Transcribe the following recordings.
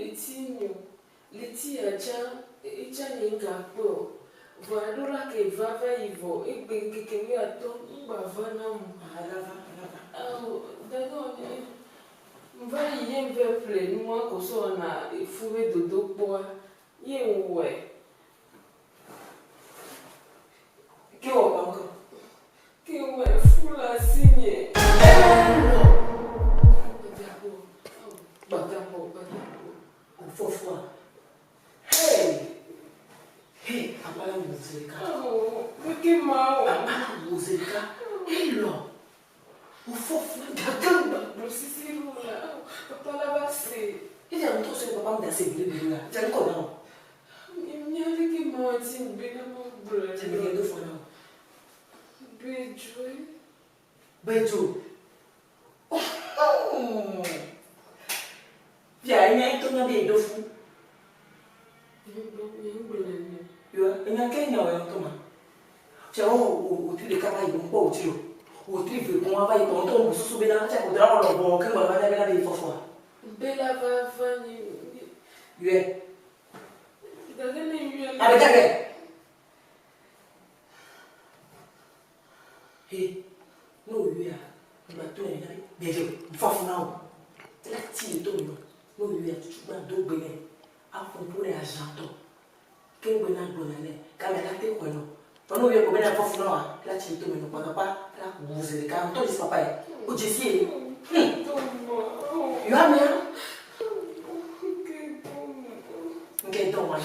Leti nyo. Leti ya tsã, etsã nye ŋga kpɔe o. Vɔa eɖo la ke va va yi vɔ egbe ŋkeke wuiatɔ̃ ŋgba va nam o. Aha la va, la va. Ao, dada nye, ŋva yi ye ŋvɛ ƒle nua ko sɔ wɔna efu be dodokpɔa, ye ŋwɔe. Ke wɔ kpa ŋkɔ. Ke wɔe fu le asinye. Elɔ. Gbadagbo, ao, gbadagbo, gbadagbo. Ofɔfua. Hey! Hey, papa la wò zi ɖeka. Ao, keke ma o. Papa la wò zi ɖeka. Elɔ. Ofɔfua gake gbagbo sisi ru la. Ao, papa la va se. Eya ŋutɔ se papa ŋda se gbe gbe la. Dze ŋkɔ na o. Mía ɖeke ma ti be na ma gblɔe. Dze me do fɔ na o. Bedzoe. Bedzo. Oh. Fia enya ŋutɔ nya be yeɖo fu. Yɔ enya ke nya wɔ ŋutɔ ma. Fia wo wòtri ɖeka va yi ŋkpɔ wòtri o. Wòtri ve kɔn va yi kpɔ ŋutɔ ŋu susu bena tsa ko dra wɔ lɔbɔ ke ŋgɔ va nya bena be fɔfɔa. Bela va va nyi. Yɔe. Gake ne yɔe. Abe gake. He, ne wòyɔea, ŋgba to nɛ na be ɖe ŋfafu na wò. Ela ti le to me nɔ. Ne wòyɔea, tutu gba do gbe nɛ. Aƒo ƒo nɛ azãtɔ. Ke ŋgbe na gblɔ nya nɛ. Game la te xɔe nɔ. Vɔ ne wòyɔe ko be ne ŋfafu na wòa, ela ti le to me nɔ kpakpakpa. Ela wu zi ɖeka. Ŋutɔ dzesi papa ye. Wò dzesi ye. Hum. Yɔ amea. Ŋke dɔ wa.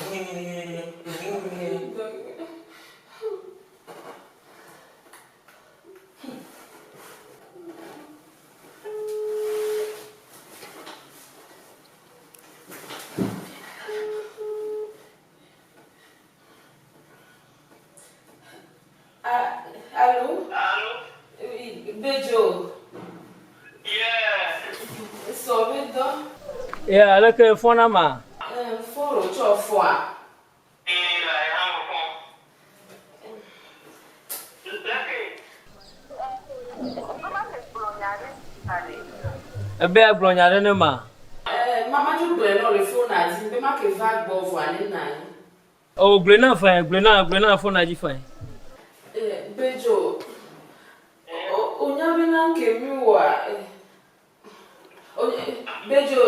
Allô? Allô? Oui, Bejo. Yeah. Sɔ be dɔ. Yeah, aleke fɔna ma? Fɔro tsɔ fɔa. Ebe agblɔ nya ɖe ne ma. Mama dzo gblɔe nɔ le fona dzi be make va gbɔ vɔa ne na anyi. O gblɔe na fain, gblɔe na, gblɔe na fona dzi fain. Bedzo, o nya be na ŋke mi wɔa, Bedzo,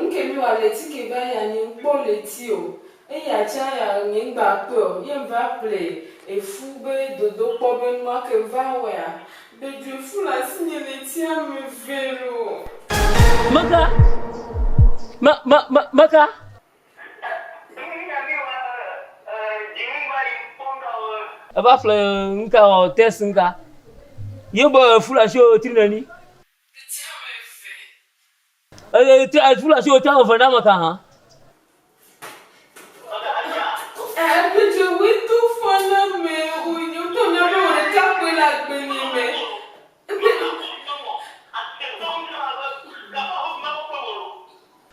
ŋke mi wɔa leti ke va yia nye ŋkpɔ leti o. Eya tsa ya nye ŋgba kpɔe o. Ye ŋva ƒle efu be dodokpɔ be nua ke ŋva wɔea, Bedzo efu le asinye leti ame ve loo. Meka, me, me, me, meka. Eva ƒle ŋka wɔ test ŋka. Ye be efu le asiwò tri neni. Eye efu le asiwò tri ame eve na ame ka hã.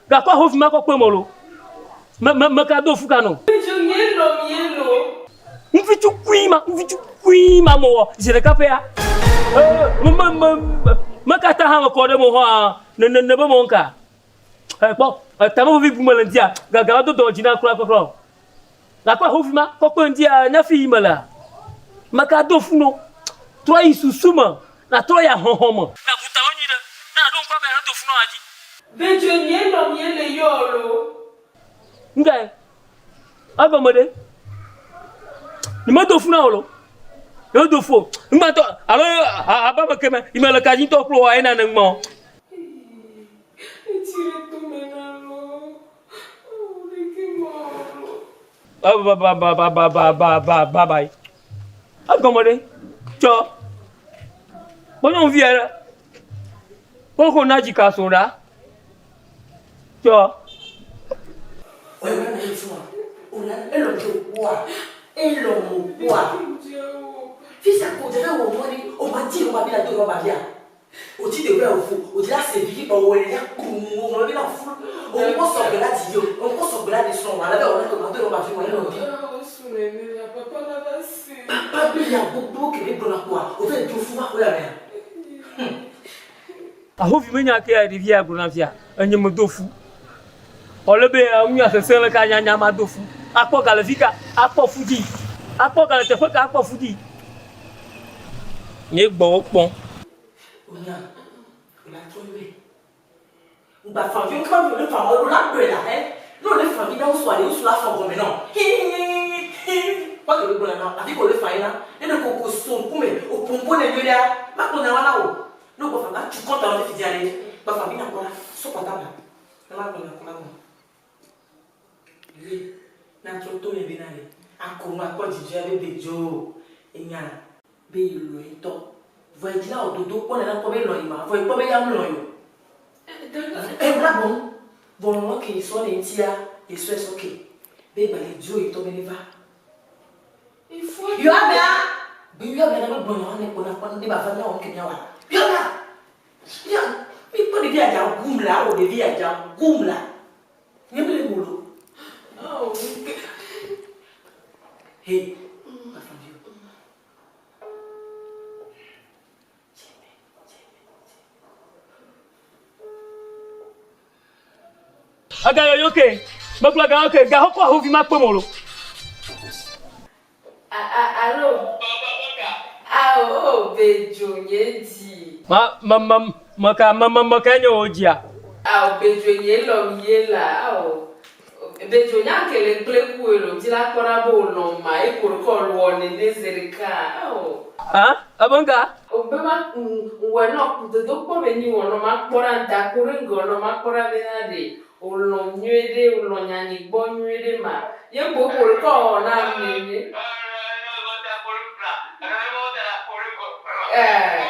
Gakɔ ahovi ma kɔ kpe mo lo. Me me me ka do fu ka no. Ŋfitsu kui ma ŋfitsu kui ma mo wɔ zi ɖeka ƒea. Me me me me katã hã me kɔ ɖe mo hã ne ne ne be mo ŋka. E kpɔ etame vevi bu me le ŋdia gaga do dɔ dzi na kura kura o. Gakɔ ahovi ma kɔ kpe ŋdia nya fi yi me lea. Me ka do fu no. Trɔ yi susu me na trɔ yi ahɔhɔ me. Na bu tame nyui ɖe ne na ɖo ŋku ame ya do fu no dzi. Bedzo nye nɔ mie le yɔ lo. Ŋkae? Egɔme ɖe? Ni medo fu na wò lo. Ni medo fu o. Ŋgbãtɔ alo aba me ke me yi me le ka dzi ŋutɔ kple wò ena ne ŋgbã o. Etsi ɖe tome na lo. Ɖeke ma lo. Ba ba ba ba ba ba ba ba ba ba. Egɔme ɖe? Tsɔ. Kpɔ nyɔnuvi ya ɖe. Koko na dzika so ɖa. Tsɔ. Papa be ya gbogbo ke be gblɔna kpoa, wòve do fu va xɔe amea. Ahovi menya ke ya ɖevia gblɔna fia, enye medo fu. Ɔle be ŋuya sese le ka nyanya ma do fu. Akpɔ ga le fi ka, akpɔ fu dzi. Akpɔ ga le teƒe ka, akpɔ fu dzi. Nye gbɔ wo kpɔm. Onya, ola trɔ yɔe. Ŋgba fan vi, ŋkpa vi ole fan o la ɖoe la he. Ne ole fan vi na ŋusua ɖe, ŋusu la fɔ gɔme nɔ. Hihihihi. Kpɔ ke be gblɔ na, afi ke ole fan ye na. Ne ɖe koko so ŋkume, o ƒo ŋgo ne nyuie ɖea, ma gblɔ nya wa na wò. Ne wò gbɔ fan va tu kɔnta na fifi dzia ɖe, gba fan vi na kpɔ la, so portable. Ne ma gblɔ nya ko na wò. Yɔe, na trɔ to ne be na ɖe. Ako nu akpɔ dzidzɔe be be dzo. Enya. Be yi lɔ̃e ŋutɔ. Vɔ edzi na wò dodo kpɔ nèna kpɔ be elɔ̃ yi ma, vɔ ekpɔ be ya melɔ̃ yi o. Ebla boŋ. Vɔ lɔlɔ̃ ke yesɔ le eŋutia, yesɔe sɔ ke. Be gba le dzro ye ŋutɔ be neva. Yɔ amea! Be yɔ amea na be gblɔ nya wa ne kpɔ na kpɔ ne ba va míawɔ nuke míawɔa. Yɔ amea! Yɔ! Mikpɔ ɖevi adza gum la, awɔ ɖevi adza gum la. Nye mele mo lo. Hey, Afavio. Aga yɔyɔ ke, megblɔ aga yɔ ke, gaxɔkɔ ahovi ma kpe mo lo. Alo, ao, o, bedzo nye dzi. Ma, ma, ma, meka, ma, ma, meka nye wò dzia. Ao, bedzo nye lɔm ye la, ao. Bedzo nya ke le gble ku elo dzi la kpɔ ɖa be wò lɔm ma, eko ɖeka wò wɔ nene zeɖeka, ao. Hã, ebe ŋka? O be ma, wɔ nɔ dodo kpɔ be nyi wɔ nɔ ma kpɔ ɖa, da ko ɖe ŋgɔ nɔ ma kpɔ ɖa be na ɖe wò lɔm nyuie ɖe, wò lɔ nya nyi gbɔ nyuie ɖe ma. Ye kpo eko ɖeka wò wɔ na nene. Ɛɛ.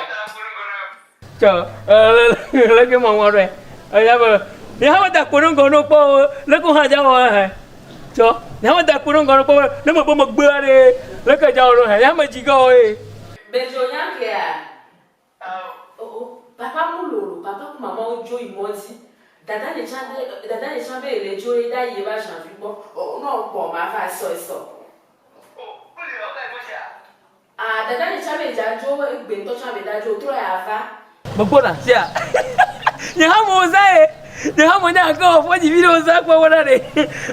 Tsɔ leke mɔ ŋɔ ɖe. Eya be nye hã meda kpo ɖe ŋgɔ ne kpɔ leke wo hã dza wɔ hɛ. Tsɔ nye hã meda kpo ɖe ŋgɔ ne kpɔ ne me be megbea ɖe leke dza wɔ ɖo hɛ. Nye hã medzi ge wɔ ye. Bedzo nya kea? Oh oh papa mu lolo papa ku mama wo dzo yi mɔ dzi dada nye tsã be dada nye tsã be yele dzo ye da yi ye va janvi gbɔ oh ne wokpɔ ma va sɔe sɔ. Ah dada nye tsã be dza dzo egbe ŋutɔ tsã be da dzo trɔ ya va. Megbɔna sia nye hã mo zã ye nye hã mo nya ke wɔ fɔ dzi vi ɖe wo zã kpɔ wɔna ɖe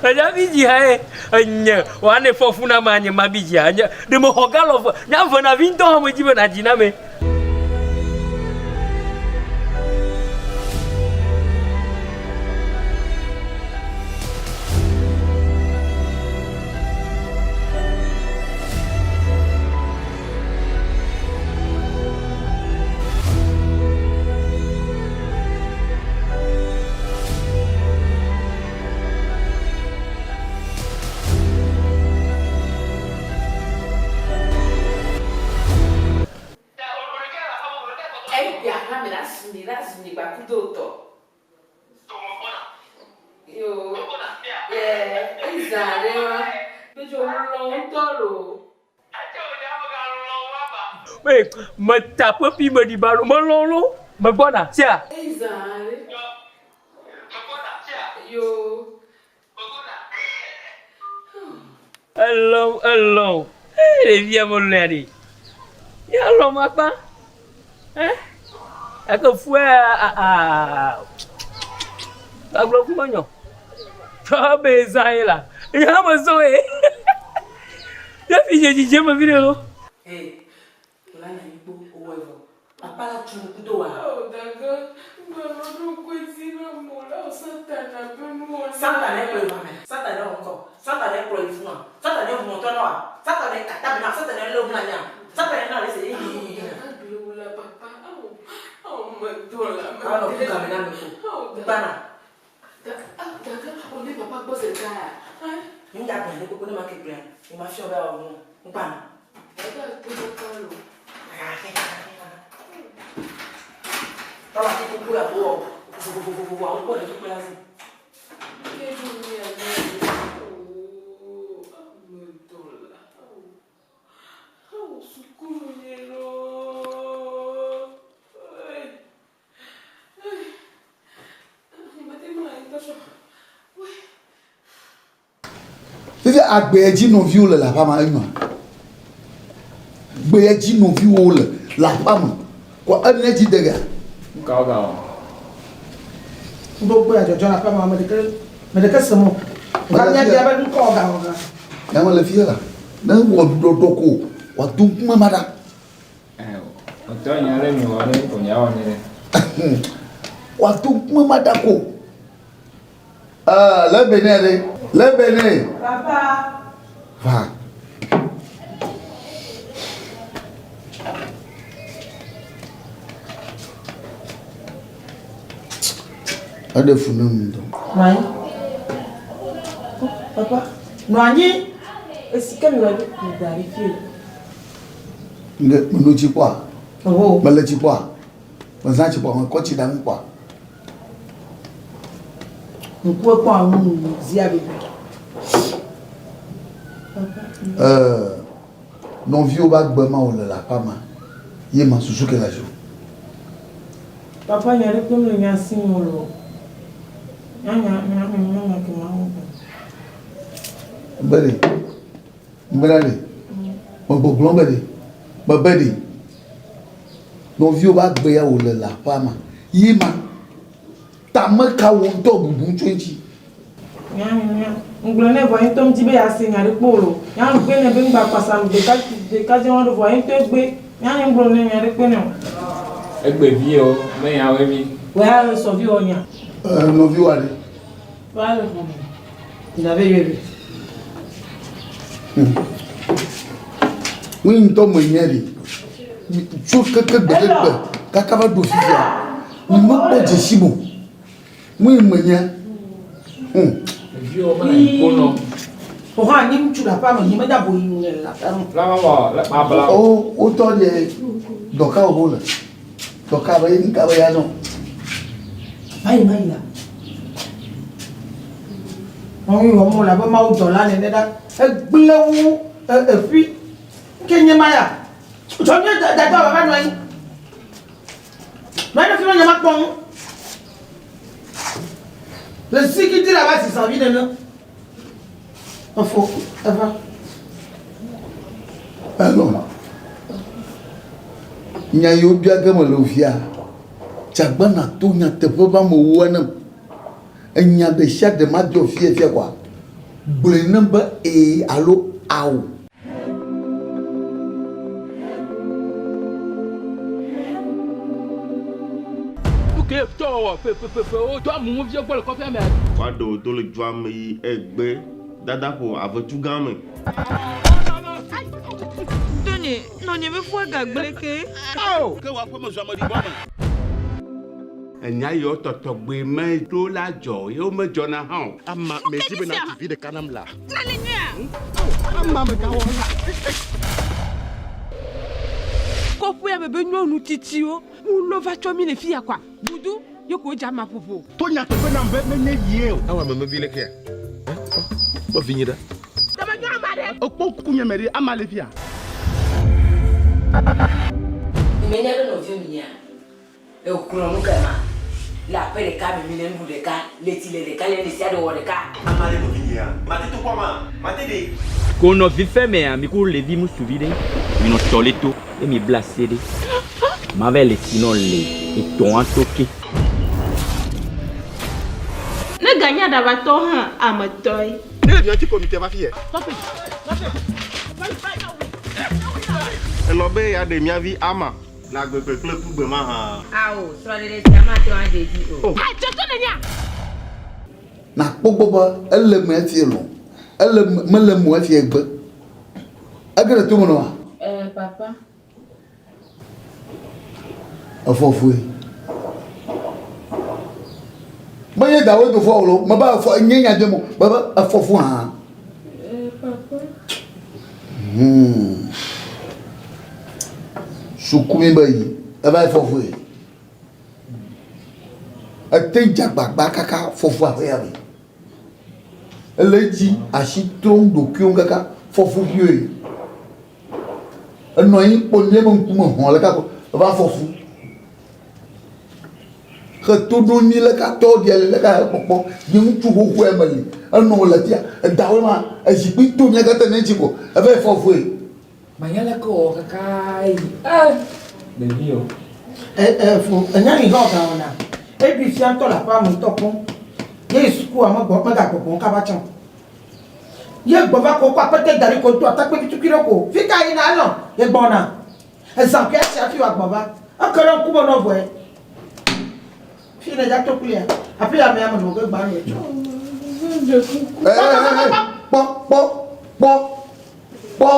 edza vi dzi ha ye enye wa ne fɔ fu na ma nye ma bi dzi ha nye ɖe me xɔ galɔ fɔ nya ve na vi ŋutɔ hã me dzi be na dzi na me. Egbea hã me la zu mi la zu mi gba kudo tɔ. Yo, yeah, eza ɖe wa. Bedzo lɔ ŋutɔ lo. Ee, meta ƒeƒi meɖi ba lo, melɔ̃ lo, megbɔna, sia. Eza ɖe. Yo. Elɔ̃m, elɔ̃m. Ee, ɖevia melɔ̃ea ɖe. Ya lɔ̃m akpa. Ɛ, gake fua aa, agblɔ fu menyɔ. Tsɔ be zã ye la, nye hã mezɔ ye. Ye fi nye dzidze me vi ɖe lo. Hey, la na yi kpo owɔ evɔ. Papa la tu ŋku do wa. Oh, dada, ŋgbe nɔ ɖokui dzi na mo la o Satana be nuwɔna. Satana kplɔ yi vame. Satana wɔ ŋkɔ. Satana kplɔ yi fuma. Satana ʋu mɔtɔ na wa. Satana kata me na. Satana lé ŋu na nya. Satana na le se yi yi yi yi. Dada gble wo la papa. Ao, ao me dɔ la me. Awo nɔ ku game na me ko. Ŋgbana. Dada, o ne papa gbɔ ze ɖeka ya. Ŋga gblẽ ne kpekpe ne ma ke gblẽa, nye ma fiɔ be awɔ nu. Ŋgbana. Dada to kaka lo. Tɔla ti kuku la bo wɔ vovovovovo awo kpɔ ɖe kpekpe la zi. Ke ɖo mi ya ne. Oo, ame dɔ la. Ao, sukulu nye loo. Ei. Ei. Mate mlɔ anyi ŋutɔ tsɔ. Wui. Fifia agbea dzi nɔviwo le le aƒea me enyoa? Gbea dzi nɔviwo le le aƒea me kɔ ene dzi de gea? Nuka wogawɔ? Ŋɖo gbea dzɔdzɔ le aƒea me ame ɖeke. Me ɖeke se mo. Va mía bia be ŋkɔ ga wɔ ga. Nya me le fia la. Ne wɔ ɖɔɖɔ ko wòado ŋkume ma ɖa. Otɔ nya ɖe mi wɔ ɖe ko nya wɔ ne ɖe. Wòado ŋkume ma ɖa ko. Ɛɛ le Benin ɖe. Le Benin. Papa. Va. Eɖe fu nam ŋutɔ. Nɔ anyi. Papa, nɔ anyi. Esi ke mi wɔ ɖo ku da ɖi fie. Nge meno tsi kpɔa? Oho. Mele tsi kpɔa? Mezã tsi kpɔa? Mekɔ tsi ɖa ŋu kpɔa? Ŋku ekpɔ aŋu zia ɖo. Ɛɛ nɔviwo be agbe ma wòle le aƒea me ye ma susu ke le asiwò. Papa nya ɖekpe mele mía si me o loo. Nya nya nya nya nya ke mawu gblɔ. Be ɖe, bena ɖe, megbɔgblɔm be ɖe, mebe ɖe, nɔviwo be agbe ya wòle le aƒea me ye ma. Tame ka wò ŋutɔ bubum tso eŋuti? Nya nya ŋgblɔ nɛ vɔa ye ŋutɔ ŋdi be yease nya ɖe kpɔ o loo. Nya ŋgbe nɛ be ŋgba kpasa nu ɖeka ɖeka dze wɔɖo vɔa ye ŋutɔ egbe. Nya nye ŋgblɔ nɛ nya ɖe kpe nɛ o. Egbe vi o, me nya woe mi. Wò ya sɔ vi wɔ nya. Ɛɛ nɔvi wa ɖe. Va le xɔ me. Nya be yɔe be. Ŋui ŋutɔ me nye ɖe. Tso keke gbe ɖe gbe kaka va ɖo fifia. Mi me kpɔ dzesi mo. Ŋui me nye. Viwo me le kponɔ. Oxɔ anyi ŋutsu le aƒea me, nye meda bo yi le aƒea me. La ma wɔ le kpabla. O wotɔ ɖe dɔka wo le. Dɔka be ŋka be ya nɔ. Mayi mayi la. Wɔn yi wɔn la be mawu dɔla nene ɖa. Egblẽ wu eƒui. Nke nye ma ya. Tsɔ nye dada baba nɔ anyi. Nɔ anyi ɖe fi ma nye ma kpɔ ŋu. Le zikiti la va zizavi nene. Efo eva. Elo. Nya yiwo bia ge mele wò fia, dzagba nàto nyateƒe be amewo nam. Enya ɖe sia ɖe madzɔ fia fia koa, gblɔe nam be ee alo ao. Nuke tɔ wɔ ƒeƒeƒe wo do amumu viwo gbɔ le kɔƒea mea. Woaɖe wò do le dua me yi egbe dadaƒo avetsu gã me. Tonye, nɔnye be fua gagblẽ ke. Ao! Ke wò aƒeme zu ameɖibɔ me. Enya yiwo tɔtɔgbe meɖo la dzɔ ye womedzɔna hã o. Ama medi be nàdzi vi ɖeka nam la. Nali nyuia? Ama megawɔ la. Kɔƒea me be nyɔnu tsitsiwo wolɔ va tsɔ mí le fiya kɔa, budu ye ko wodze ama ƒoƒo. To nyateƒe nam be menye yie o. Ewɔ ame mevi lekea? Kpɔ vinye ɖa. Tɔmenyɔ ama ɖe. Ekpɔ ŋkunye me ɖe, ama le fia. Menya be nɔviwo minyea? Exlɔ̃ nu ke ma. Le aƒe ɖeka me mi le nuɖu ɖeka, le tsi le ɖeka, le ɖesiaɖe wɔ ɖeka. Ama ɖe nɔvinyea? Mate to kpɔ ama? Mate ɖe. Ko nɔvi fɛ mea, mi ku Levi ŋutsuvi ɖe, mi nɔ tɔ le to, ye mi bla se ɖe. Ma vɛ le tsi nɔ le etɔa to ke. Ne ganye aɖabatɔ hã, ame tɔe. Ne le mia ŋuti ko mi te va fi yɛ. Elɔ̃ be yeaɖe mía vi Ama. Le agbegbe kple kugbe mahã? Ao, srɔ̃ɖeɖe sia mate ŋu adze edzi o. Adzɔtɔ nènyea? Nàkpɔ gbɔ be ele eme hafi elɔ̃, ele eme, mele eme o hafi egbe. Ege ɖe tome nɔa? Ɛɛ, papa. Efɔ fue. Menye dawo do fɔ o lo, mebe efɔ, nye nya dem o, mebe efɔ fu hã. Ɛɛ, papa. Hmm. Suku mi be yi, eva yi fɔ fue. Ete dze agbagba kaka fɔ fu aƒe ya me. Ele edzi asi trɔm ɖokuiwo kaka fɔ fu ƒioe. Enɔ anyi kpɔ nye me ŋkume hɔ̃ le kaka eva fɔ fu. He to ɖo nyi le ka tɔ ɖia le ka kpɔkpɔ nye ŋutsu xoxoe me li. Enɔ le fia edawoe ma ezikpui to nye katã ne dzi ko eva yi fɔ fue. Manya leke wòwɔ kaka yi. Eh! Ɖevi o. E, e, fo, enya yi hã wògawɔna. Eɖui fia ŋutɔ le aƒea me ŋutɔ kpɔm. Ye yi sukua megbɔ megagbɔgbɔm kaba tsã o. Ye gbɔ va ko kɔ akpete da ɖi ko do atakpui vitukui ɖe ko. Fika yina elɔ̃ ye gbɔna. Ezã kui atsi hafi wòagbɔ va. Eke ɖe ŋkume nɔ vɔe. Fi ne dza to kplia. Afi amea me nɔ ge gbã le tsɔ. Kpɔ kpɔ kpɔ kpɔ.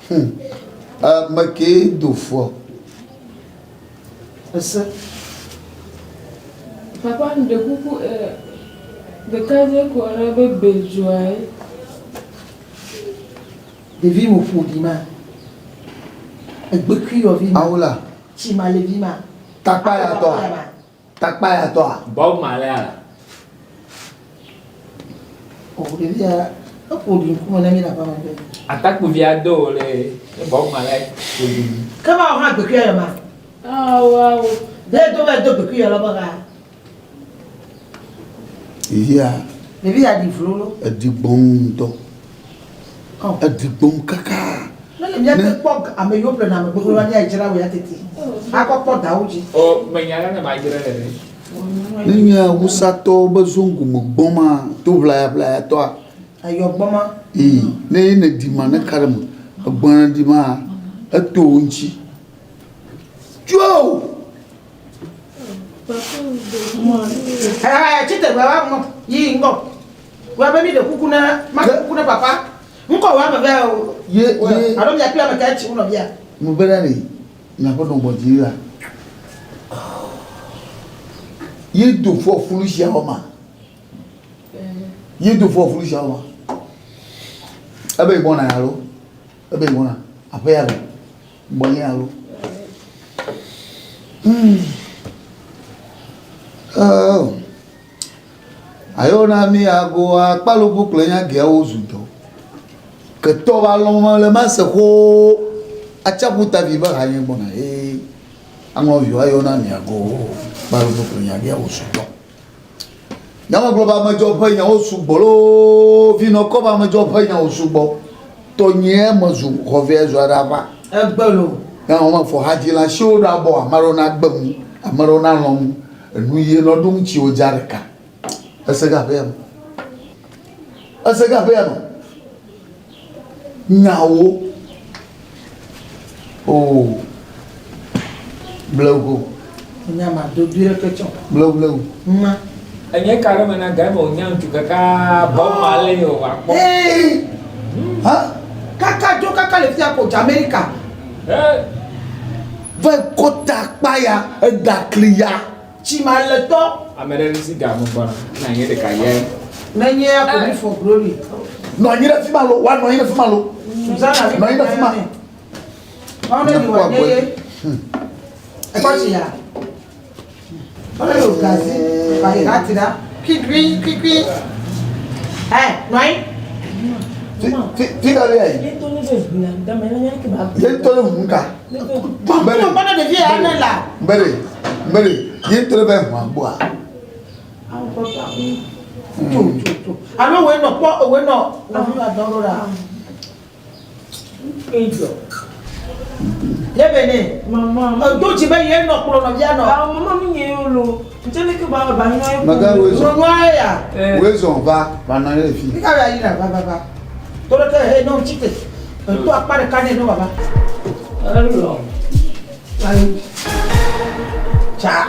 Hum. Ame kee do fɔ. Ese. Papa ŋɖe kuku e ɖekadze ko na be bedzoa ye. Ɖevi mo ƒo ɖi ma. Egbekui yɔ vi ma. Awola. Tsi ma le vi ma. Takpa ya tɔa. Takpa ya tɔa. Bob Marley ala. O ɖevia eƒo ɖi ŋkume na mi le aƒea me be. Atakpuvia do wo le Bob Marley ƒo ɖi. Ke ma wò hã gbekui yɔ ma. Awo awo. Ɖe do be do gbekui yɔ lɔ be ha. Ɖevia. Ɖevia ɖi vlo lo. Eɖi gbɔm ŋutɔ. Eɖi gbɔm kaka. Ne le míate kpɔ ame yiwo ƒlena ame gbogbo la míayi dzra wo ya teti. Akɔ kpɔ dawo dzi. O menya la ne ma dzra le ɖe. Ne nye awusatɔwo be zongo me gbɔma to ʋlaya ʋlaya tɔa. Ayɔ gbɔma. Ee ne ye ne ɖi ma ne ka ɖe me egbɔna ɖi ma eto wo ŋuti. Tso! Ɛɛ tsi te gbe wa ŋgɔ yi ŋgɔ. Wa be mi ɖe kuku na ma ɖe kuku na papa. Ŋkɔ wa me ve o. Ye ye. Alo mia kple ame ka tsi ŋu nɔvia. Mo be ɖe miaƒe nɔgbɔ dzi la. Ye do fɔ fulu sia wɔ ma. Ye do fɔ fulu sia wɔ ma. Ebe gbɔna ya lo. Ebe gbɔna aƒe ya lo. Gbɔnye alo. Hmm. Oh. Ayo na mi ago akpalogo kple nyageawo zu dɔ. Ketɔ va lɔm le ma se xo atsaƒu tavi be hanye gbɔna ee. Aŋlɔviwo ayo na mi ago akpalogo kple nyageawo zu dɔ. Nyamegblɔ be amedzɔƒe nyawo sugbɔ loo, vinɔkɔ be amedzɔƒe nyawo sugbɔ. Tɔnyee mezu xɔvia zu aɖe ava. Egbe loo. Nyamɔ mefɔ hadzila siwo ɖo abɔ, ame aɖewo nagbe nu, ame aɖewo nalɔ̃ nu. Enu yie nɔ ɖo ŋuti wodza ɖeka. Ese ge aƒea me. Ese ge aƒea me. Nyawo. Oo. Blewu ko. Nya ma dodoe ɖe ke tsɔ. Blewu blewu. Ma. Enye ka ɖe me na ga me wònya ŋutsu kaka Bob Marley o akpɔ. Ee. Ha? Kaka dzo kaka le fia ko dze Amerika. Ee. Va kɔta kpa ya eɖa kli ya. Tsi ma le tɔ. Ame ɖe si ga me gbɔna na nye ɖeka yɛ. Ne nye ya ko mi for glory. Nɔ anyi ɖe fi ma lo, woanɔ anyi ɖe fi ma lo. Susanna Nɔ anyi ɖe fi ma. Ɔne ni wa nye ye. Ekɔ tsi ya. Ɔne yo gazi. Ba yi ha tira. Kikui kikui. Ɛ nɔ anyi. Fi fi fi ka le yi. Ye to ne be ʋu dame ne nye ke ba. Ye to le ʋu ka. Gbɔgbɔ gbɔdɔ ɖevi ya ne la. Mbere mbere ye to le be ʋua gbɔa. Awo papa. Tso tso tso. Alo woe nɔ kpɔ woe nɔ nɔvi wa dɔn ɖo ɖa. Ye be ne. Mama. Edo dzi be ye nɔ kplɔ nɔvia nɔ. Awo mama mi nye yo lo. Ntse ne ke ba ba nyɔ ye. Maga woe zɔn. Nyɔnua ya. Woe zɔn va va nɔ anyi ɖe fi. Fika ya yina va va va. To ɖe ke he nɔ tsi te. Eto akpa ɖeka nɛ nɔ baba. Elɔ. Ayi. Tsa.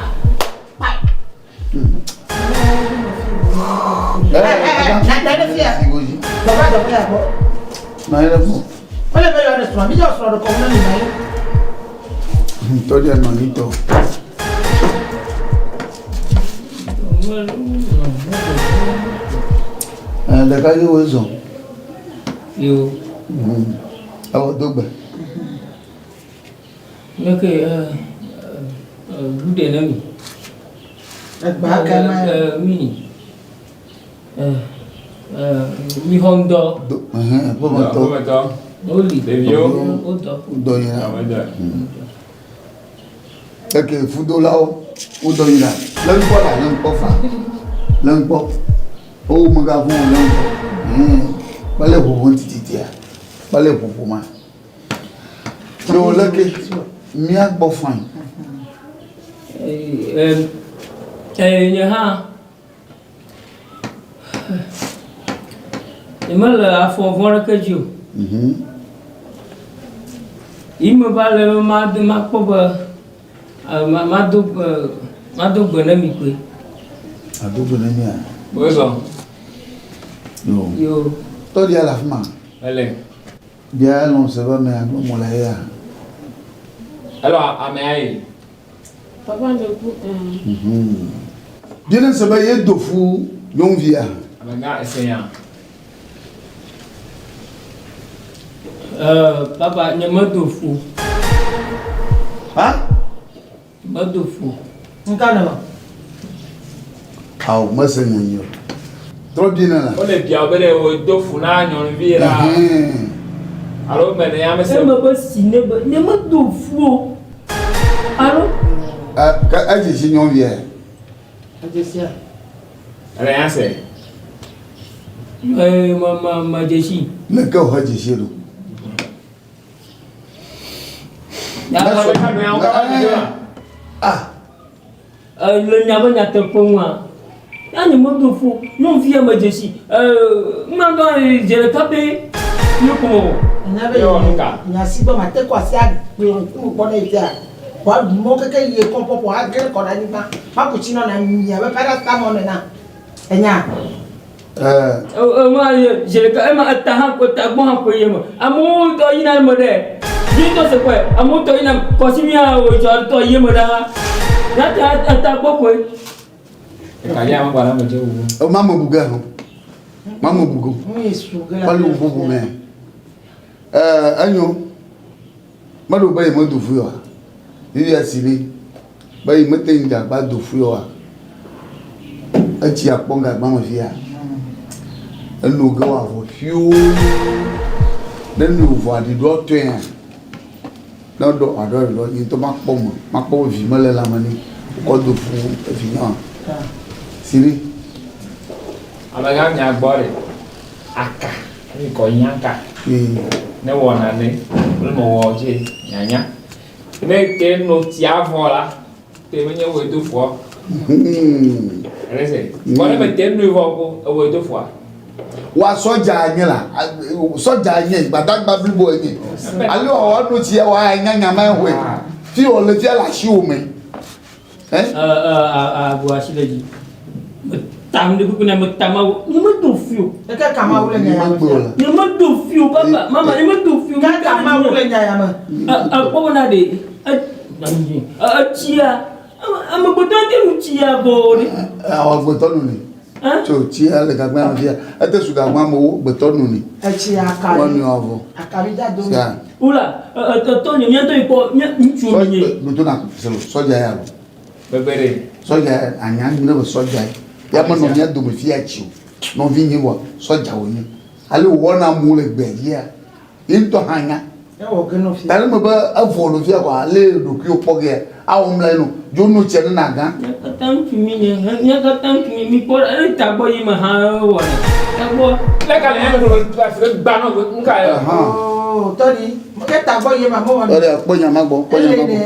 Tɔɖia nɔ anyi tɔ. Ɖeka ye woe zɔ. Yo. Ewɔ do gbe. Meke gude ne mi. Egba ke ma. Mi. Mi xɔ ŋdɔ. Ƒometɔ. Ƒometɔ. Woli. Ɖeviwo. Wodɔ. Wodɔ yina. Eke fudolawo wodɔ yina. Le ŋkpɔ la le ŋkpɔ fa. Le ŋkpɔ. Wo megavɔ̃ o le ŋkpɔ. Kpale ʋuʋu tititia. Kpale ʋuʋu ma. Yo leke mía gbɔ fain. Nye hã. Nyemele afɔ vɔ̃ ɖeke dzi o. Yi meva le be mado makpɔ be mado mado gbe ne mi koe. Ado gbe ne mia? Wozɔ. Yo. Yo. Tɔɖia le afi ma. Ele. Bia elɔ̃ se be amea gbe mo le eya. Elɔ amea yi. Papa le ku ɛɛ. Bia ne se be ye do fu nyɔnuvia. Amegã ese nya. Ɛɛ papa nye me do fu. Ha? Me do fu. Nka ne ma. Awo mese nya nyuie o. Trɔ bia ne la. Wole bia wo be ɖe wo do fu na nyɔnuvi la. Alo me ne ya mese. Eme be si ne be nye me do fu o. Alo. Ɛ ke edze si nyɔnuvia. Edze sia. Ele ya se. Ee me me me dze si. Leke wòhe dze si ɖo? Ah. Le nya be nyateƒe ŋua, ya nye medo ƒo nyɔnuvia me dzesi. Ŋma dɔ dze ɖeka pɛ nye ko mewɔ. Nya be nya si gbɔ mate kɔ asi agblɔ ŋkume kpɔ ne fia. Wa mɔ keke yie kɔ pɔpɔ agre kɔ ɖe anyigba. Maku tsi nɔ na mi abe paracetamol nena. Enya. Ema ye dze ɖeka ema eta hã ko eta gbɔ hã ko ye me. Amewo tɔ yina eme ɖe. Yi ŋutɔ se kɔe. Amewo tɔ yina kɔsi mi hã wo dzɔ tɔ yi eme ɖaa. Ya ta eta gbɔ koe. Ekalia me gbana me dze wu. O ma me bu ge ho. Ma me bu go. Kpali wo bubu me. Eh enyo. Meɖo be yemedo fui oa? Vivia si li be yemete ŋu dze agba do fui oa? Etsi akpɔ gagba me fia. Eno ge wòavɔ ƒioo. Ne eno vɔ aɖiɖɔ tɔea, ne eɖɔ aɖɔ aɖiɖɔ, nye ŋutɔ makpɔ me, makpɔ be vi mele lãme nɛ wokɔ do fu evi nɛ oa. Siri. Amegã mia gbɔ ɖe, aka, mi kɔ nyanka. Ne wɔ nane, ne mewɔ dzi nyanya. Ne te no tsia vɔ la, te menye woe do fua. Ɛlɛsɛ. Vɔ ne mete noe vɔ ko, ewoe do fua. Wa sɔdza nye la, sɔdza nye, gbadagba blibo enye. Ale wa wa no tsia wa nya nya ma hoe. Fi wɔ le fia le asiwò me. Abu asi le dzi. Meta nu ɖe kuku na meta mawu. Nye medo fi o. Eke ka mawu le nya ya me. Nye medo fi o papa. Mama nye medo fi o. Ke ka mawu le nya ya me. Ekpɔ bena ɖe etsia amegbetɔ te nu tsia vɔ ɖe. Awɔ agbetɔ nu ni. Tso tsia le gagbea me fia. Ete su gagbea me wo gbetɔ nu ni. Etsi akari. Wɔnu avɔ. Akari dza do. Wula etɔ nye miatɔ yi kpɔ mia ŋutsu mi nye. Nuto na sɔdza ya lo. Bebe ɖe. Sɔdza ya anya nyuie be sɔdza ya. Ya menɔ mía dome fia tsi o. Nɔvi nye wa sɔdza wònye. Ale wòwɔna amewo le gbea dzia, ye ŋutɔ hã nya. Ta ne me be evɔ le fia kɔa, ale ɖokuiwò kpɔ gea, awɔ mla ye no. Dzo no tsia ne nàgã. Mía katã ŋutsu mí nye, mía katã ŋutsu mí, mi kpɔ ɖa, eye tagbɔ yi me hã ewɔna. Tagbɔ. Lé ka le nya me gba nɔ nu ka ye. Oo, tɔɖi, ke tagbɔ yi ma mewɔna. Tɔɖi, kpɔ nya ma gbɔ, kpɔ nya ma gbɔ.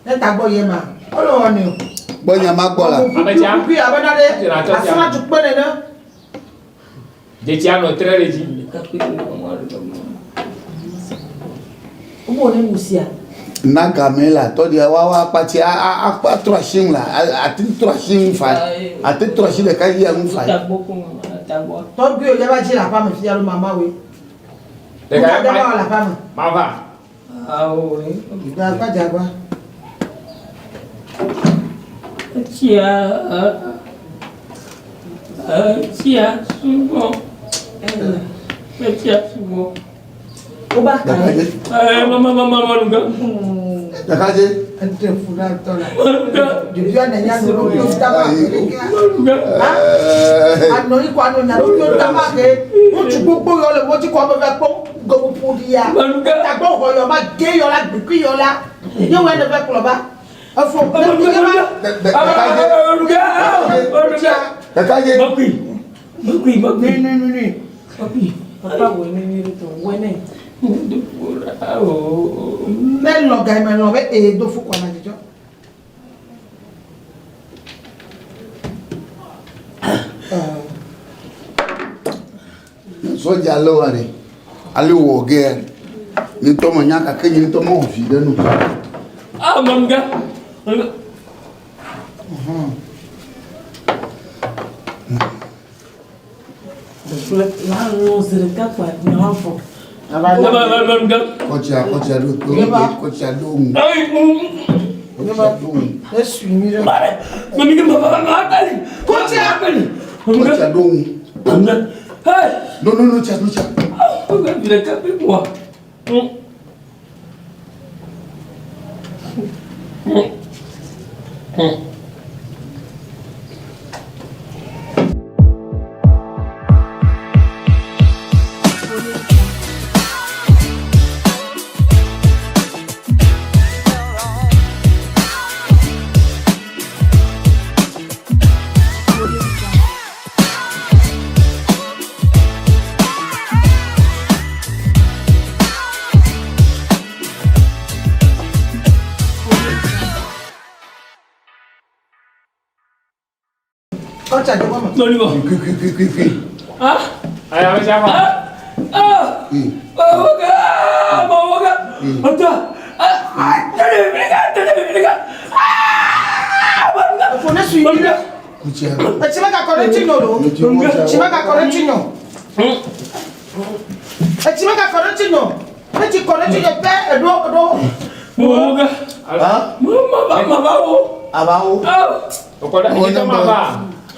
Ne tagbɔ yi ma, wole wɔnɛ o. Kpɔ nya ma gbɔ la. Ame tsia. Kuku abe na ɖe asima tukpe nene. Detsia nɔ tre ɖe dzi. Wo ne nu sia. Na game la tɔɖia wa wa akpatsi a a a trɔ asi ŋu la ate trɔ asi ŋu fa ate trɔ asi ɖeka dzi ŋu fa. Tɔgbi o yaba dzi le aƒea me fia lo mama woe. Ɖeka yaba le aƒea me. Mava. Awo. Dzagba dzagba. Etsia etsia sugbɔ. Etsia sugbɔ. Woba ka. Ee mama mama manuga. Ɖekadze. Eɖe fu na tɔ la. Ɖevia ne nya nu ɖo tama ke. Anɔ yi kɔ anɔ nya ɖo tama ke. Ŋutsu gbogbo yɔ le wodzi kɔ be va kpɔ gɔmuƒu ɖia. Tagbɔ xɔ yɔ ma ge yɔ la gbikui yɔ la. Ye wɔ ne va kplɔ ba. Efo. Ɖekadze. Makui. Makui makui. Nui nui nui. Makui. Papa wɔ nui nui ɖe tɔ wɔ ne. Ne lɔ ga me lɔ be ee do fu kɔ na dzidzɔ. sɔdza lé wa ɖe, ale wɔ gea, nye ŋutɔ menya gake nye ŋutɔ mewɔ vi ɖe nu. Ah, mamga. Kɔtsia, kɔtsia ɖo to, kɔtsia ɖo ŋu. Kɔtsia ɖo ŋu. Kɔtsia ɖo ŋu. No, no, no, tsia, no, tsia.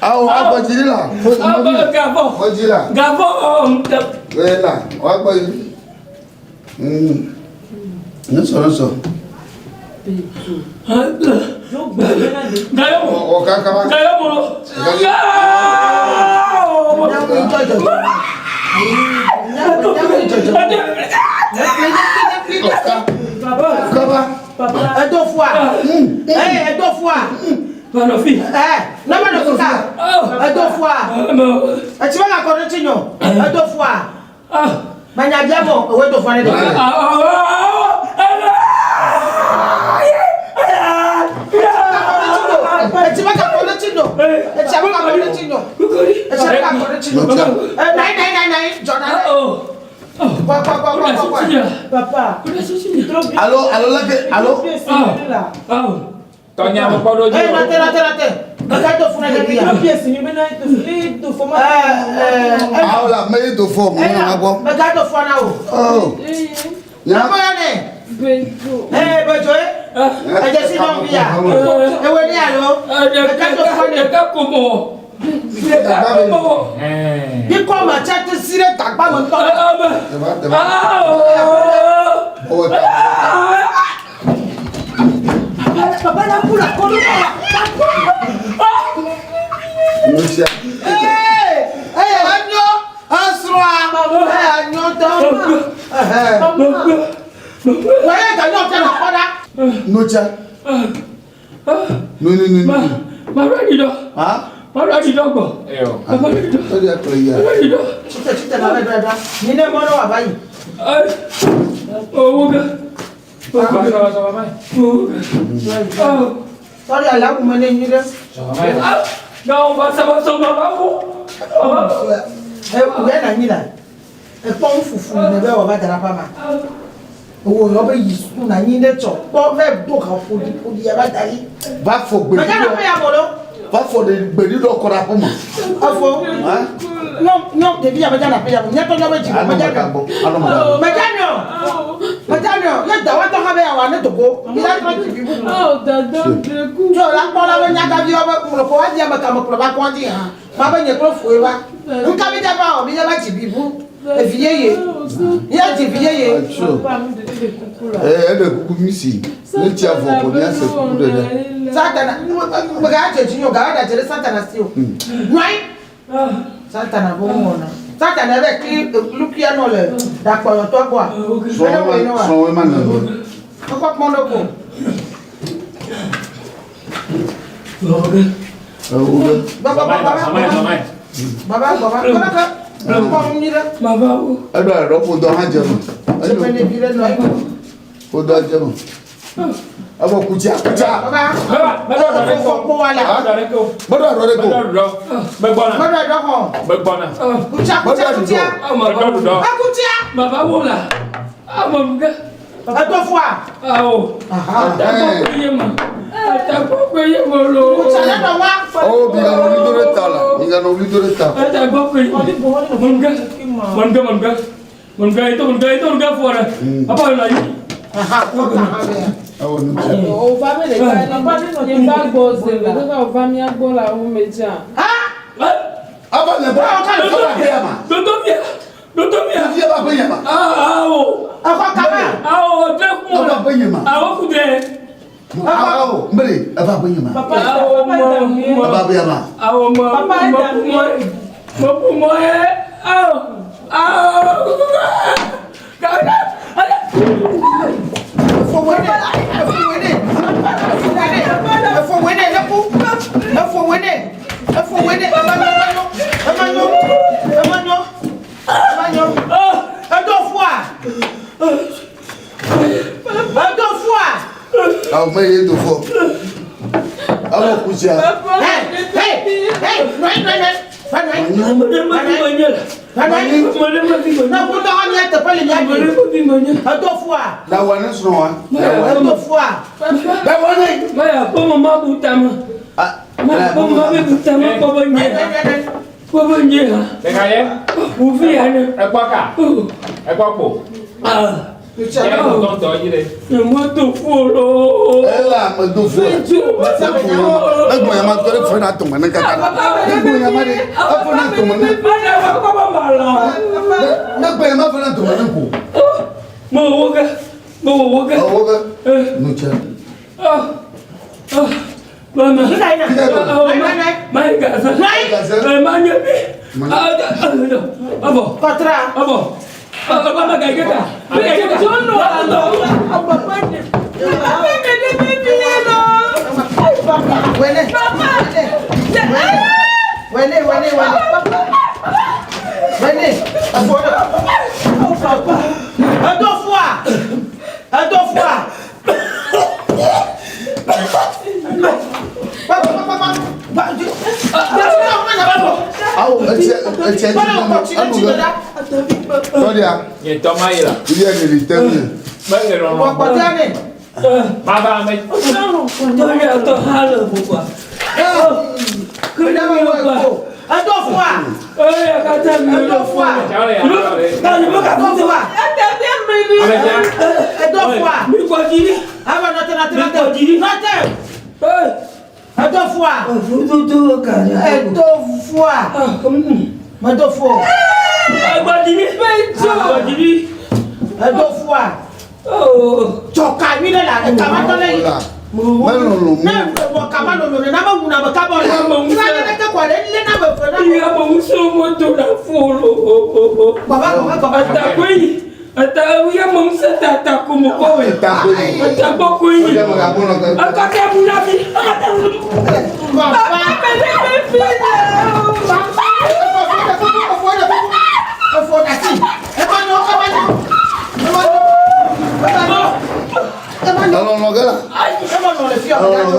Awo agbɔdzi la. Gbɔdzi la. Ee la wagbɔdzi. Nusɔ nusɔ. Wɔ kaka ma. Kaba. Edo fua. Ee edo fua. Ee ne me ɖo ka. Edo fua. Etsi me gakɔ ɖe tsi nyo. Edo fua. Manya bia mɔ ewo edo fua ne ɖe. Etsi me gakɔ ɖe tsi nyo. Etsi me gakɔ ɖe tsi nyo. Etsi me gakɔ ɖe tsi nyo. Nai nai nai nai dzɔ na. Kɔ kɔ kɔ kɔ kɔ kɔ. Papa. Alo alo leke alo. Tɔnya me kpɔ ɖo dzi. Ee nɔte nɔte nɔte. Meka do funa ɖe bia. Awo la me yi do fɔ mo na gbɔ. Meka do funa na o. Oh. Nyako ya ne. Ee bedzo ye. Edze si nɔ bia. Ewe ni alo. Meka do funa ne. Ɖeka ko mɔ. Ɖeka ko mɔ. Bikɔ ma tsa te si ɖe tagba me ŋutɔ. Papa la ku la kɔnu la. Nusia. Ee eye enyo esrɔ̃a eye enyo tɔ. Wòye ganyɔ fia la kpɔ ɖa. Nusia. Nu nu nu nu. Maɖo aɖi dɔ. Maɖo aɖi dɔ gbɔ. O de akplɔ ya. Tsite tsite na bɛ bɛ bɛ. Ni ne mɔ ne wà va yi. Owó gɛ. Sɔrí alawu me ne nyi ɖe. Ewuɛ na nyi la. Ekpɔ ŋufufu ne bɛ wɔ va da ɖe aƒea ma. Ewɔ yɔ be yi suku na nyi ɖe tsɔ kpɔ vɛ do ha ƒoɖi ƒoɖi ya va da ɖi. Va fɔ gbe. Mɛ gana ƒe ya mɔ ɖo. Va fɔ de gbe ɖi ɖɔ kɔ ɖe aƒe me. Efo. Nyɔ nyɔ ɖevi ya me gana ƒe ya mɔ. Nyɛtɔ nyɔ be dzi mɛ gana. Mɛ gana. Mɛ gana. Ye dawatɔ hã be ya wɔ ne dogo. Mi la trɔ dzi vi bubu. Tso la kpɔ la be nyagavi wɔ be mlɔkɔ wa di ame kame kplɔ va kɔn dzi hã. Ma be nye kple foe va. Nka mi dza va wɔ mi dza va dzi vi bu. Evi yeye. Ya dzi vi yeye. Ee eɖe kuku mi si. Ne tsia vɔ ko mía se kuku ɖe ɖe. Satana mega dze dzi nyo gawa da dze ɖe Satana si o. Nɔi. Satana bo ŋɔna. Satana bɛ kli lukuia nɔ le ɖakpɔyɔtɔ gbɔa. Sɔwɔ ma nɔ. Ekɔ kpɔn ɖe ko. Ewo ge. Baba baba baba baba kɔnɔkɛ. Kpɔ nu nyui ɖe. Eɖo aɖɔ ƒodɔ hã dze me. Tse ne vi ɖe nɔ anyi. Ƒodɔ dze me. Evɔ kutsia kutsia. Baba, meɖo ɖɔ ɖe ko. Meɖo ɖɔ ɖe ko. Meɖo ɖɔ ɖe ko. Meɖo ɖɔ. Megbɔna. Meɖo ɖɔ xɔ. Megbɔna. Kutsia kutsia kutsia. Meɖo ɖɔ. Ekutsia. Baba wo la. Ame nuke. Edo fua. Awo. Atagbɔ ye ma. Atagbɔ ye ma lo. Kutsia le nɔ wa. Oh, mi ganɔ wuli do ɖe ta la. Mi ganɔ wuli do ɖe ta. Atagbɔ ye. Mɔnuke. Mɔnuke mɔnuke. Mɔnuke eto mɔnuke eto mɔnuke fɔ ɖe. Papa yɔ yi. Awɔ nu tsia. Wòva be ɖeka ne va gbɔ ze ve kaka wòva mía gbɔ le awu me dzia. Ava le bɔ. Ava ƒe yama. Dodo fia. Dodo fia. Fia va ƒe yama. Awo. Exɔ kama. Awo dre kun. Ava ƒe yama. Awo ku dre. Awo mbele ava ƒe yama. Papa papa Awo Ava ƒe yama. Awo mɔ. Papa mɔ dami. mɔ mɔ mɔ ye. Awo. Awo. Kaka. Efo wene. Efo wene. Efo wene. Efo wene ne ku. Efo wene. Efo wene. Emanyo. Emanyo. Emanyo. Emanyo. Edo fua. Edo fua. Awo me ye do fɔ. Awɔ kutsia. Hey, hey, hey, nɔyi nɔyi nɔyi. Va nɔyi. Ame ɖe me fi me nye la. Va nɔyi. Ame ɖe me fi me Ne nye. ku dɔgɔ mía teƒe le mía Ame dzi. ɖe me fi me nye. Edo fua. La wɔ ne srɔ̃ wa. Edo fua. La wɔ ne. Maya kpɔ me ma bu tame. Ma kpɔ me ma be bu tame kpɔ be nye. Kpɔ be nye ha. Ɖeka ye. Wuvi ya ne. Ekpɔ ka. Ekpɔ kpo. Ah. Ye ŋutɔŋutɔ yi ɖe. Nye mo do fu lo. Ela me do fɔ. Ne gbɔn yama tɔ ɖe fɔ na tɔmɔ ne kaka. Ne gbɔn yama de efɔ na tɔmɔ ne. Ne gbɔn yama fɔ na tɔmɔ ne ko. Mo wo ke. Mo wo ke. Wo ke. Nu tse. Mama. Nɔyi. Ma yi gaza. Nɔyi. Ma nye bi. Abɔ. Kɔtra. Abɔ. Ɔba ma ga yi keka. Ma ga yi keka. Jono alɔ. Papa ne. Papa me ɖe me vi ye lɔ. Wene. Papa. Wene wene wene. Wene. Efo ne. Oh papa. Edo fua. Edo fua. Pa pa pa pa. Pa. Awo etse etse Kɔna dzi kɔ ne tsi me ne enu tsi ge. ne ɖa. Tɔɖia. Nye tɔ ma yi la. Iye ne li te mi. Mele lɔlɔ. Kɔkɔtia ne. Baba ame. Tɔɖia tɔ ha le ʋuʋua. Wene me wɔ ko. Edo fua. Eya katã mi Edo fua. Edo fua. Atavi ame ni. Ame dzia. Edo fua. Mi kɔ dzi. Ava nɔte nɔte Mi nɔte. kɔ dzi. Nɔte. Edo fua. Fututu ka. Edo fua. Medo fua. Agbadini. Agbadini. Edo fua. Tsɔ ka nyui ɖe le kama tɔ ɖe yi. Melɔlɔ mu. Ne wɔ kama lolo ne na me wuna me kabɔ le. Tura ɖe ɖeke kɔ le lé na me fe na. Iya mo ŋusẽ mo do na fo lo. Baba baba baba. Atakoyi. Ata iya mo ŋusẽ ta atako mo kɔ we. Atagbɔ koyi. Akate abuna fi. Akate abuna. Baba. Me ɖe me vi lɔ. Papa. Efo ɖe kuku. Efo ɖe asi. Ema nyo ema nyo. Ema nyo. Ema nyo. Ema nyo. Lɔlɔ ge la. Ema nɔ le fia ɔmɛ ɖe.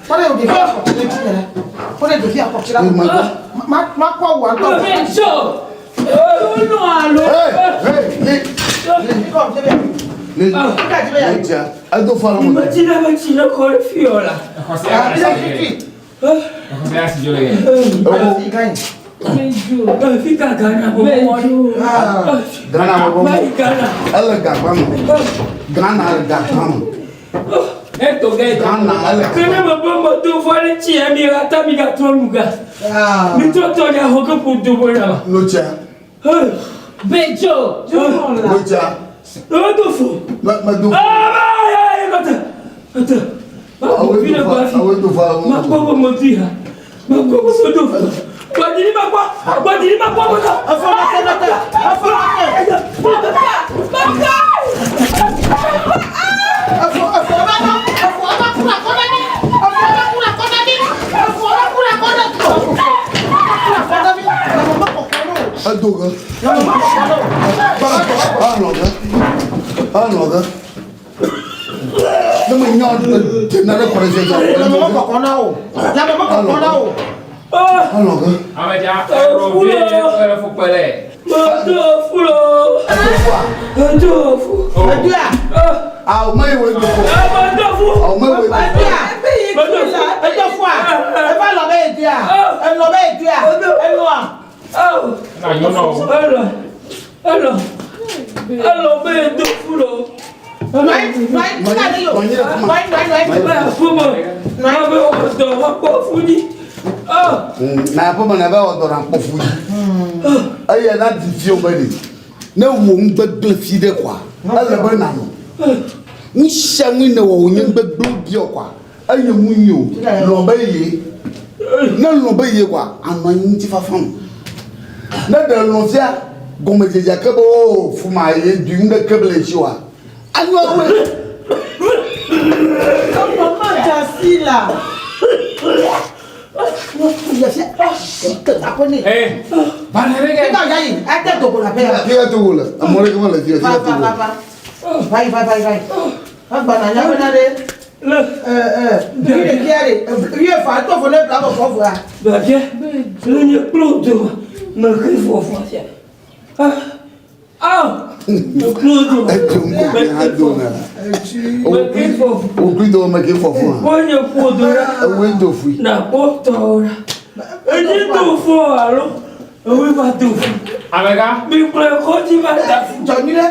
Kɔɖe ɖevi akɔtsi ɖe dzi le. Kɔɖe ɖevi akɔtsi la. Ma ma kɔ wà ŋutɔ. Medzo. Enu alo. Hey, hey, li. Li. Li tsia. Edo fɔ la mo. Metsi ɖe metsi ɖe kɔ ɖe fi yɔ la. Exɔse asi dzo le yɛ. Medzo. Fi ka Ghana bɔ mɔ. Ghana bɔ Ma yi Ghana. Ele gagba me. Ghana le gagba me. Eto ge. Ghana ele. Kene me be me do vɔ ɖe tsia mi ata mi gatrɔ nu ga. Mi trɔ tɔ ɖe axɔ ke ƒo do bɔ na ma. Nu tsia. Bedzo. Jono la. Nu tsia. Me do fo. Me me do. Ah ba ya ya kɔtɛ. Kɔtɛ. Ma Awo kpɔ fi do ɖe fɔ. kɔ afi. Awo do fɔ. Ma kpɔ be me do ya. Ma kpɔ be me do fo. Gbadini ma kpɔ. Gbadini ma kpɔ me do. Efo nɔte nɔte. Efo nɔte. Papa. Efo efo ema nyo. Efo ema kuna kɔ ɖe mi. Efo ema kuna kɔ ɖe mi. Efo ema kuna kɔ ɖe mi. Kuna kɔ ɖe mi. Ame me kɔkɔ ɖo. Edo ge. Ame me kɔkɔ ɖo. Alɔ ge. Alɔ ge. Ne me nya dze na ɖe kɔ ɖe dze. Lãme mekɔkɔ na o. Lãme mekɔkɔ na o. Alɔ ge. Ame dza erɔ vi ere fukpe le. Medo fu lo. Medo fu. Edoa. Awo me yi wo do fu. Medo fu. Awo me wo do fu. Edoa. Edo fua. Eva lɔ be edoa. Elɔ be edoa. Elɔa. Na nyɔnɔ. Elɔ. Elɔ. Elɔ be edo fu lo. Nɔe nɔe tika ɖe yo. Nɔe nɔe nɔe. Aƒeme. Abe wɔ dɔ wakpɔ fu dzi. Na aƒeme na be wɔ dɔ na kpɔ fu dzi. Eye na di fio be ɖe. Ne wò ŋugbegblẽ fi ɖe kɔa, ele be nanɔ. Nu sia nu ne wɔ wònye ŋugbegblẽ biɔ kɔa, eye mu nyi o. Lɔ̃ be ye. Ne lɔ̃ be ye kɔa, anɔ anyi ŋutifafa me. Ne ɖe lɔ̃ fia gɔmedzedzea ke be o fuma ye dui nu ɖeke mele esi oa, anyo awɔe. Mama dzasi la. Babia, le nye kplo do me ke fɔfɔ sia. Ah, kplo do. Edzo ŋgɔ bi hã do na. Wòkui do me ke fɔfɔ. Wonye kplo do la. Ewoe do fui. Na kpɔ tɔ la. Enye do fɔ alo ewoe va do fu. Amegã. Mi kplɔe kɔdzi va da fu. Dzɔ nyuie.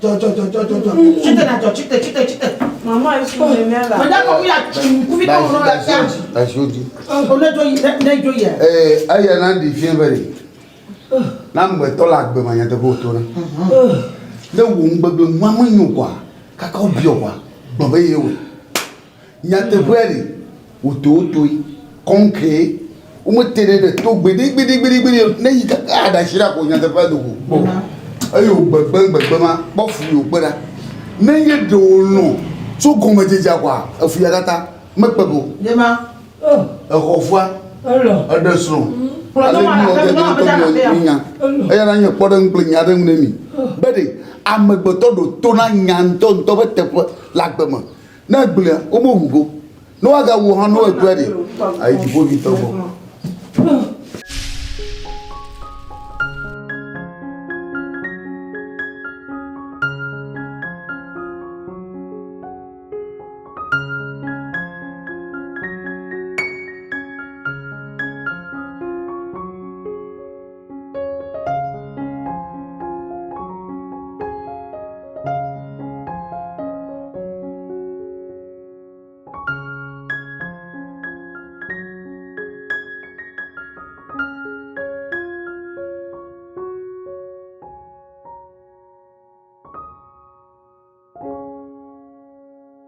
Dzɔ dzɔ dzɔ dzɔ dzɔ dzɔ. Tsite na dzɔ tsite tsite tsite. Mama yi su nene la. Meda kɔ wuya ŋkuvi tɔ wònɔ la fia. Asi wo dzi. O ne dzo yi ne dzo yia. Ee eya na ɖi fie be ɖe. Na amegbetɔ le agbe me nyateƒe wòtona. Ne wò ŋugbegble nua menyo kɔa, kaka wobiɔ kɔa, gblɔ be ye wɔe. Nyateƒea ɖe, wòto wotoe, kɔŋkee, womete ɖe ɖe to gbeɖegbeɖegbeɖegbeɖe o. Ne yi kaka aɖasi ɖa ko nyateƒea do go. Eye wògbegbe gbegbe ma, kpɔ fu yi wòkpe ɖa. Ne nye ɖe wòlɔ̃ tso gɔmedzedzea kɔa, efu ya katã mekpe go. Exɔ fua, eɖe srɔ̃, ale mi wɔ gege ŋutɔ mi nya. Eya na nye kpɔɖeŋu kple nya ɖe ŋu ne mi. Be ɖe amegbetɔ ɖo to na nya ŋutɔŋutɔ ƒe teƒe le agbe me. Ne egblẽa, womewu go. Ne woagawu hã ne woekpɔe ɖe, ayi dziƒovitɔ gbɔ.